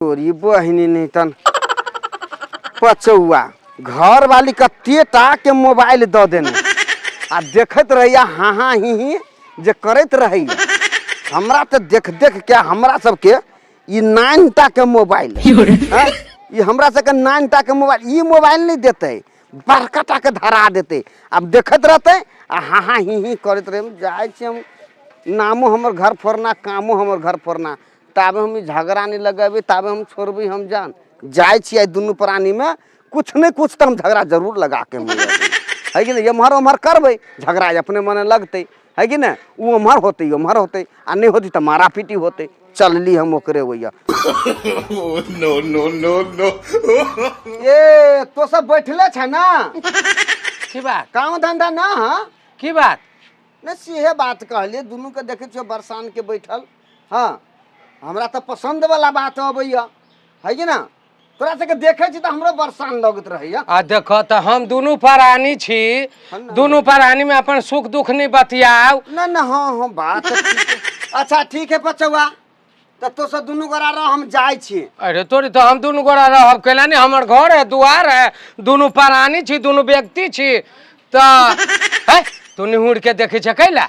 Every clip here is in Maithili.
तोरी बहिनी नहीं तन पचौआ घर वाली कते टा के मोबाइल दऽ देने आ देखैत रहैया हाँ हाँ ही ही जे करैत रहैया। हमरा तऽ देख देख के हमरा सबके ई नाइन टा के मोबाइल हैं? ई हमरा सबके नाइन टा के मोबाइल, ई मोबाइल नहीं देतै, बड़का टा के धरा देतै। आब देखैत रहतै आ हाँ हाँ ही ही करैत रहै। जाइ छी हम, नामो हमर घर फोड़ना, कामो हमर घर फोड़ना, ताबे हम ई झगड़ा नहीं लगेबै, ताबे हम छोड़बै। हम जान जाइ छियै दुनू प्राणीमे कुछ नहीं कुछ तऽ हम झगड़ा जरूर लगा के हम है कि नहीं। एम्हर ओम्हर करबै झगड़ा अपने मने लगतै, है कि नहीं। ओ ओम्हर होतै, ओम्हर होतै, आ नहीं होतै तऽ मारा पीटी होतै। चलली हम ओकरे ओइया। No no no no. ए तो सब बैठले छ ना? की बात? काम धंधा ना? हाँ की बात? नहीं सेहे बात कहलिए, दुनू के देखे छियो बरसान के बैठल। हाँ हमरा तऽ पसंद वाला बात अबैया, है कि ना। तोरा सबके देखे छी तऽ हमरो बरसान लगैत रहैया। आ देखो तऽ हम दुनू प्राणी छी, दुनू प्राणी में अपन सुख दुख नहीं बतियाओ ना ना। हाँ हाँ बात ठीक है। अच्छा ठीक है पचौआ, तऽ तो सब दुनू गोरा रह, हम जाइ छी। अरे तोरी तो हम दुनू गोरा रहब केला नहीं, हमर घर है, दुआर है, दुनू प्राणी छी, दुनू व्यक्ति छी। तऽ है तू निहुर के देखै छ कैला?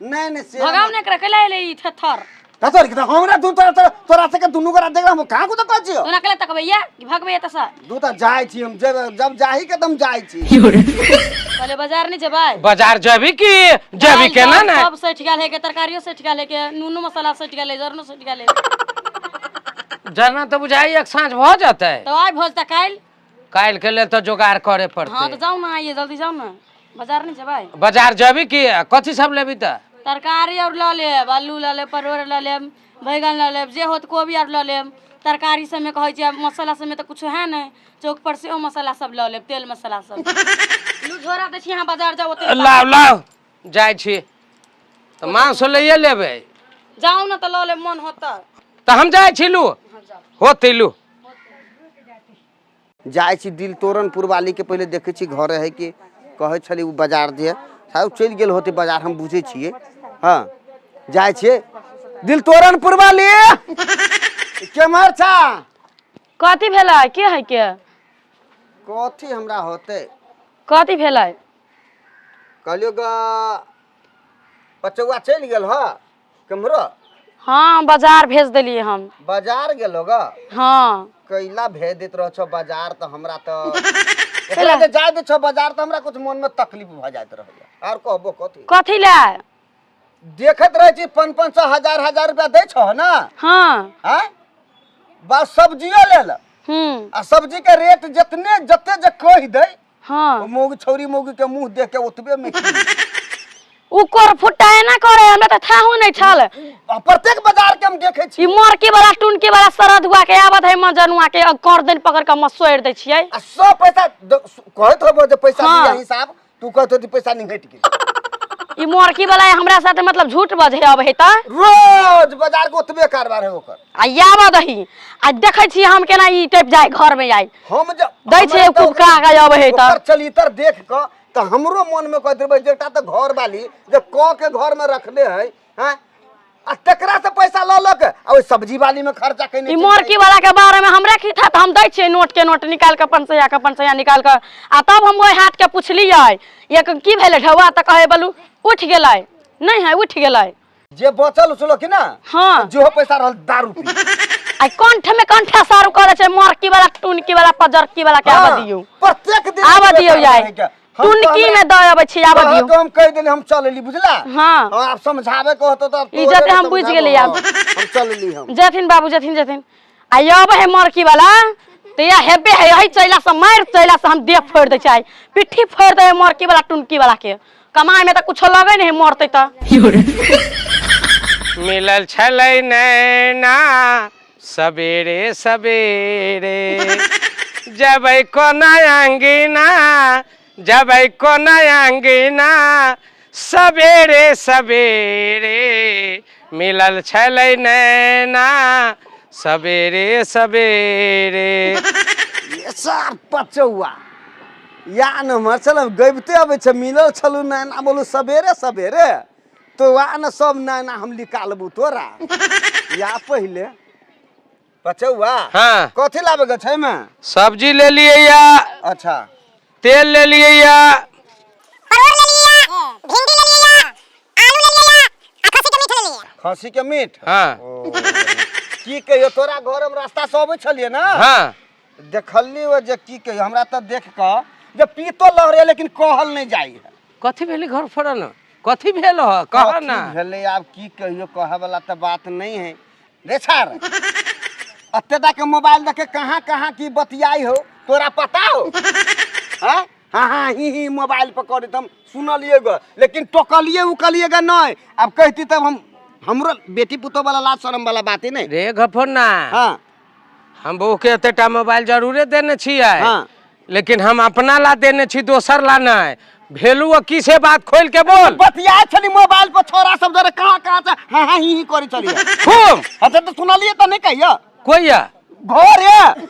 नहीं नहीं से भगाओ ने एकरा, कैला एलै ई थेथर? तोर के हमरा दू तोरा तोरा से के दुनू गोरा देख हम कहाँ को तो कहै छियो। तोरा कैला तकबैया कि भगबैया त सर? दू तऽ जाइ छी हम, जब जब जाही के तम जाइ छी। पहले बाजार नहीं जेबै? बाजार जेबी की जेबी केना ने? सब सठि गेल है के, तरकारियो सठि गेल है के, नूनो मसाला सठि गेल है, जरनो सठि गेल है। जरना तऽ बुझाइ एक साँझ भऽ जेतै। तऽ आइ भऽ जेतै काल्हि। काल्हि के लेल तऽ जोगाड़ करे पड़तै। हाँ तऽ जाउ ना, आइए जल्दी जाउ ना, बाजार नहीं जेबै? बाजार जेबी की कथी सब लेबी तऽ? तरकारी और लऽ लेब, आलू लऽ लेब, परोड़ लऽ लेब, बैगन लऽ लेब, जे होत कोबी आर लऽ लेब। तरकारी सबमे कहै छै मसाला सबमे तऽ कुछो है नहि, चौक पर सेहो मसाला सब लऽ लेब, तेल मसाला सब। लू झोरा दै छी, अहाँ बाजार जाउ ओते। लाउ लाउ जाइ छी तऽ मांस लैए लेबै। जाउ ने तऽ लऽ लेब, मन होत तऽ। तऽ हम जाइ छी, लू होतै लू। जाइ छी दिल तोरणपुर वाली के पहिले देखै छी घर है कि कहै छली ओ बाजार जे शायद चलि गेल होतै बाजार, हम बुझै छियै। हाँ जाइ छियै दिल तोरणपुर वाली केम्हर छा? कथी भेलै? के है के? कथी हमरा होतै? कथी भेलै? कहलियो ग पचौआ चलि गेल ह केम्हरो? हाँ बाजार भेज देलियै हम। बाजार गेलो ग? हाँ। कैला भेज दैत रह छौ बाजार? तऽ हमरा तऽ एकरा जे जाय दै छौ बाजार तऽ हमरा कुछ मन में तकलीफ भऽ जाइत रहैया। आर कहबो कथी? कथी लए? देखैत रहै छी पाँच पाँच सौ हजार हजार रुपया दै छौ ना? हाँ। आँय बस सब्जियो लेल। आ सब्जी के रेट जितने जते जे कहि दै। हाँ। ओ मौगी छौरी मौगी के मुंह देख के ओतबे में की। उ कर फुट्टा एना करे, हमरा तऽ थाहू नहीं छल। आ प्रत्येक बाजार के हम देखे छी। ई मरकी वाला टुनकी वाला सरद हुआ के आवत है मजनुआ के गर्दन पकड़ के मसोड़ दै छियै। आ सब पैसा कहैत होबो जे पैसा हाँ। दिया हिसाब, तू कहैत होती पैसा निघटि गेल। ई मरकी वाला हमरा साथे मतलब झूठ बजे अब है तऽ। रोज बाजार के ओतबे कारबार है ओकर। आ आबऽ दही, आ देखै छी हम केना ई टपि जाय घर में आई। हम जब दै छियै हमरा तऽ कुबका के अबै है तऽ। ओकर चलितर देख कऽ तऽ हमरो मन में कहैत रहबै जे एकटा तऽ घर वाली जे कऽ के घर में रखले है, हैं? आ तकरा से पैसा लऽ लऽ के आ ओहि सब्जी वाली में खर्चा केने ई चलि मोरकी जाइ। वाला के बारे में हमरा की था, तऽ हम दै छियै नोट के नोट निकाल के, पंसैया के पंसैया निकाल के। आ तब हम ओहि हाथ के पुछलियै एक की भेलै ढौआ, तऽ कहै बलू उठि गेलै, नहीं है उठि गेलै। जे बचल उचलो कि ना? हाँ। जो पैसा रहल दारू पी। आ कंठ में कंठा सारू करे छै मरकी वाला टुनकी वाला पजरकी वाला के। आबऽ हाँ, दियौ, प्रत्येक दिन आबऽ दियौ जाय जाय टुनकी में दऽ अबै छी, आबऽ दियौ। तो हम कहि देली हम चल एली, बुझला? हाँ। हाँ, आब समझाबे के होतो तऽ इज्जत तोरे हम बुझि समझाबो, गेली आब। हाँ, हम चल एली हम। जेथिन बाबू जेथिन जेथिन। आ अबै है मरकी वाला तऽ या हेबे है यही चैला से मारि, चैला से हम देह फोड़ि दै छै, पिट्ठी फोड़ि दै मरकी वाला टुनकी वाला के। कमाई में तऽ कुछो लगै नहीं मरतै तऽ। मिलल छलै नैना सबेरे सबेरे, जबै कोना अंगिना, जबै कोना अंगिना सबेरे सबेरे, मिलल छलै नैना सबेरे सबेरे। ये सार पचौआ या नम्हर छल गबिते अबै छै मिलल छलू नैना बोलू सबेरे सबेरे, तो आ ने सब नैना हम निकालबू तोरा। या पहिले पचौआ? हाँ। कथी लाबे के छै में? सब्जी ले लिए या। अच्छा। तेल ले लिए या, खसी के मीट। हाँ। ओ, की कहियो, तोरा घर हम रास्ता से अबै छलियै ना। हाँ। देखली ओ जे की कहियो, हमरा तऽ देख कऽ जे पीतो लहरे, लेकिन कहल नहि जाइ है। कथी भेलै घर फोड़न? कथी भेल ह, कह कथी ना। भेलै आब की कहियो, कहै वाला तऽ बात नहीं है रे छार। अते दा के मोबाइल देखे कहाँ कहाँ की बतियाई हो, तोरा पता हो? हाँ हाँ हाँ ही ही मोबाइल पर करैत हम सुनलिए ग, लेकिन टोकलिए उकलिए ग नहीं। अब कहती तब हम हमरो बेटी पुतो वाला लाज शरम वाला बात ही नहीं। रे घफोना। हाँ। हम बहू के एतेटा मोबाइल जरूरे देने छियै। हाँ। लेकिन हम अपना ला देने छी, दोसर ला नहीं। भेलू की से बात खोल के बोल। बतियाई छली मोबाइल पर छोरा सब जरे कहाँ कहाँ से हाँ हाँ ही ही करै छलिए। खूब। अच्छा तो सुनलिए तऽ नहीं कहियो। कोई या? घर ये।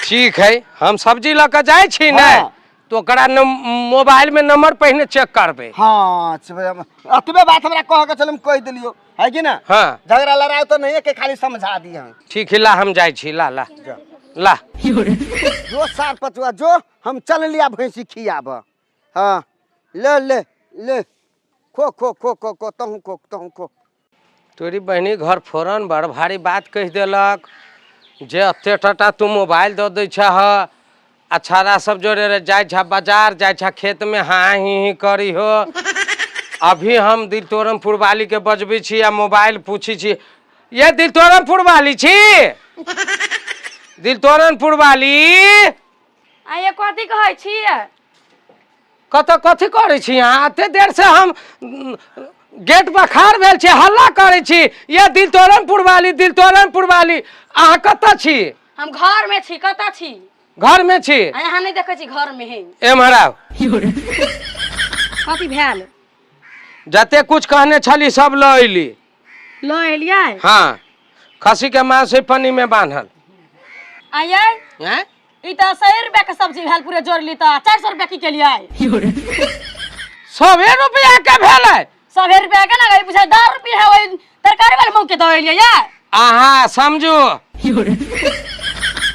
ठीक है, हम सब्जी लऽ कऽ जाइ छी ने। हाँ। तो ओकरा मोबाइल में नंबर पहिने चेक करबै। हाँ, अतबे बात हमरा कह के छल, हम कहि देलियो है कि ना। हाँ। झगड़ा लड़ाई तो नहीं है के खाली समझा दी हम। ठीक है, ला हम जाइ छी, ला ला ला। जो सार पचुआ जो, हम चल लिया भैंसी खियाब। हाँ ले ले ले, खो खो खो खो खो, तहूँ खो तहूँ खो। तोरी बहिनी घर फोरन बड़ भारी बात कहि देलक जे एते टाटा तू मोबाइल दऽ दै छह आ छाड़ा सब जोड़े रे जाइ छह बाजार, जाइ छह खेत में हाँ ही ही करी हो। अभी हम दिलतोरमपुर वाली के बजबै छी आ मोबाइल पूछी छी। ये दिलतोरमपुर वाली छी? दिलतोरमपुर वाली। आ ये कथी कहै छियै? कतऽ कथी करै छी अहाँ? एते देर से हम गेट पर खाड़ भेल छी, हल्ला करै छी, ये दिलतोरमपुर वाली, दिलतोरमपुर वाली। अहाँ कतऽ छी? हम घर में छी। कतऽ छी? घर में छी। आ अहाँ नहि देखै छी घर में है। एम्हर आउ। कथी भेल? जते कुछ कहने छली सब लऽ अयली। लऽ एलियै? हाँ, खसी के मांस है पन्नी में बान्हल। आ ये हैं? ई तऽ 100 रुपया के सब्जी भेल, पूरे जोड़ली तऽ 400 रुपया की केलियै? 100 रुपया के भेलै? 100 रुपया के ना बुझाइ, 10 रुपया है ओहि तरकारी वाला मौके दऽ एलियै ये। अहाँ समझू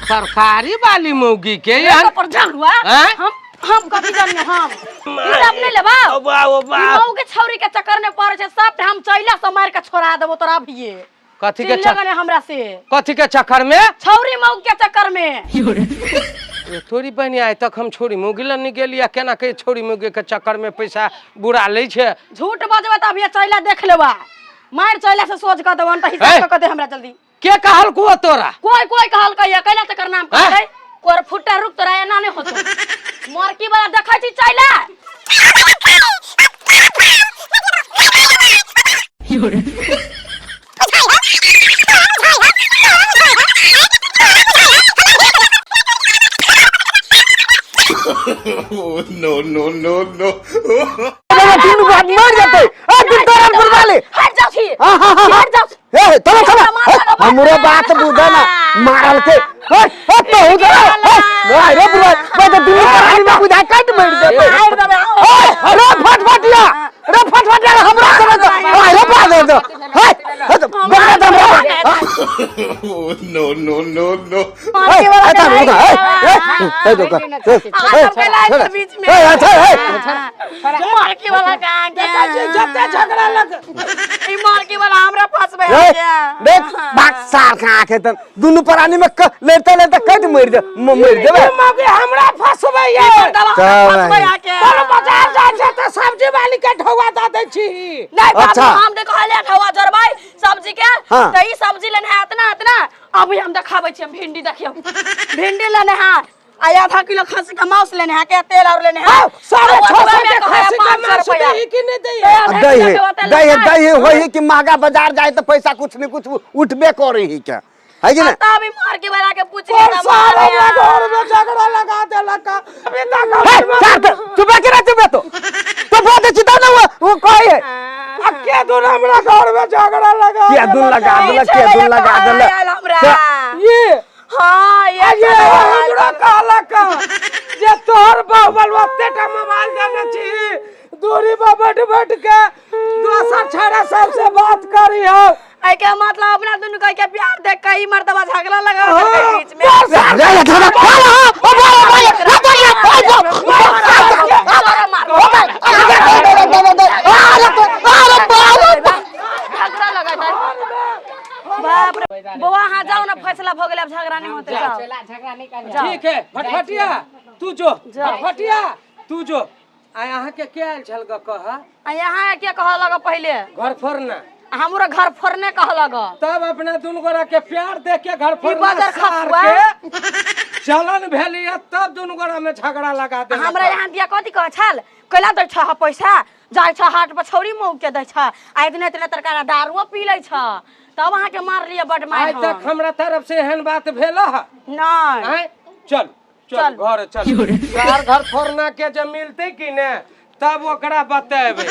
तरकारी वाली मौगी के एकर पर जान हुआ। हैं? हम कथी जानिए, हम हिसाब नहीं लेबा। ओ बा ओ बा। मऊ के छौरी के चक्कर में पड़े छै सब, हम चैला से मार के छोड़ा देबो तोरा अभिये। कथी के चिल्ले गने हमरा से। कथी के चक्कर में? छौरी मऊ के चक्कर में। ए, तोरी बहनी आइ तक हम छोरी मौगी लग नहीं गेली आ केना के छोरी मौगी के चक्कर में पैसा बुरा लै छै। झूठ बजबे तऽ अभिये चैला देख लेबा, मार चैला से सोच कऽ देबो तऽ हिसाब हे? कऽ के दे हमरा जल्दी। के कहल को तोरा? कोई कोई कहल कहिया कैला तकर नाम हैं? कहै कोर फुट्टा रुक, तोरा एना नहीं होतो। मरकी वाला देखै छी चैला। Oh, no, no, no, no. दुनू बात मर जेतै। आ दिलतोरमपुर वाली। हट जाओ छी। हाँ, हाँ, हाँ, हाँ। हट जाओ। ए चलो चलो। हमरा मारल ए, हमरो बात बुझ ना, मारल के। ए, ए, तो जा। ए रे बुढ़ा, मैं तो दुनू प्राणी में बुझा कट मर जेतै। मार देबै। ए रे फटफटिया, रे फटफटिया, हमरा समझ ए रे बा दे दो। हे हे तो बकरा दे हमरा। Oh, no, no, no, no. ए अच्छा रुक, ए ए ए रुक। अहाँ सब के लाइन के बीच में। ए अच्छा ए। मरकी वाला कहाँ गया? जते झगड़ा लग ई मरकी वाला हमरा फंसबे ए, गया। देख भाग सार के आंख त दुनू प्राणी में लड़ते लड़ते कट मर जा, मर जेबे। मौगी हमरा फंसबै ये। दवा फंसबे आके। चल बाजार जाइ छै तऽ सब्जी वाली के ढौआ दऽ दै छी। नहीं बाबू। अच्छा। हम देखो हले ठवा जरबाई सब्जी के। हाँ। त ई सब्जी लेने है इतना इतना, अभी हम देखाबै छी, हम भिंडी देखियो, भिंडी लेने है आ आधा किलो खसी का मांस लेने है के तेल और लेने है। 650 के के खसी के मांस रुपया। देही कि नहीं देही? आधा दही किलो है के ओते दही है लेबै। दही है वही कि महंगा बाजार जाए तो पैसा कुछ न कुछ उठबे करे ही क्या है कि ना। तब अभी मार के वाला के पूछ और सारा हमरा घर में झगड़ा लगा देलक अभी तक। हे सार तो चुप के ना, चुप तो बहुत अच्छी ना वो कहे है। आ के दूर हमरा घर में झगड़ा लगा के दूर लगा देलक, के दूर लगा देलक? हमरा ये हाँ ये आ ये हमरा कहलक जे तोहर बाबल ओते टा मोबाइल देने छी, दूरी पर बैठ बैठ के दोसर छाड़ा सबसे बात करी हो। एहि के मतलब अपना दुनू कह के प्यार देख के ई मर्दबा झगड़ा लगा बीच में। झगड़ा लगा। बाप रे, बौआ, अहाँ जाओ ने, फैसला भऽ गेलै, आब झगड़ा नहि होतै, जाओ। ठीक है। भटभटिया, तू जो। भटभटिया, तू जो। आ अहाँके के आयल छल ग कह? आ यहाँ के कहऽ लग पहिले? घर फोड़ना। हमरो घर फोड़ने कहऽ लग। तब अपना दुनू गोरा के प्यार देख के घर फोड़ना बजर सार खसुआ। के चलन भेलिए, तब दुनू गोरा में झगड़ा लगा दे। हमरा यहाँ दिया कथी कह छल? कैला दै छ पैसा? जाइ छ हाट पर, छौरी मऊ के दै छ, आ इतने इतने तरकारी दारुओ पी लै छ, तब अहाँके मार लिअ बड मार। आइ तक हमरा तरफ से एहन बात भेल ह? नहि। आँय? चल चल। चल। घर चल। चार घर फोड़ना के जब मिलते कि ने, तब ओकरा बतेबै।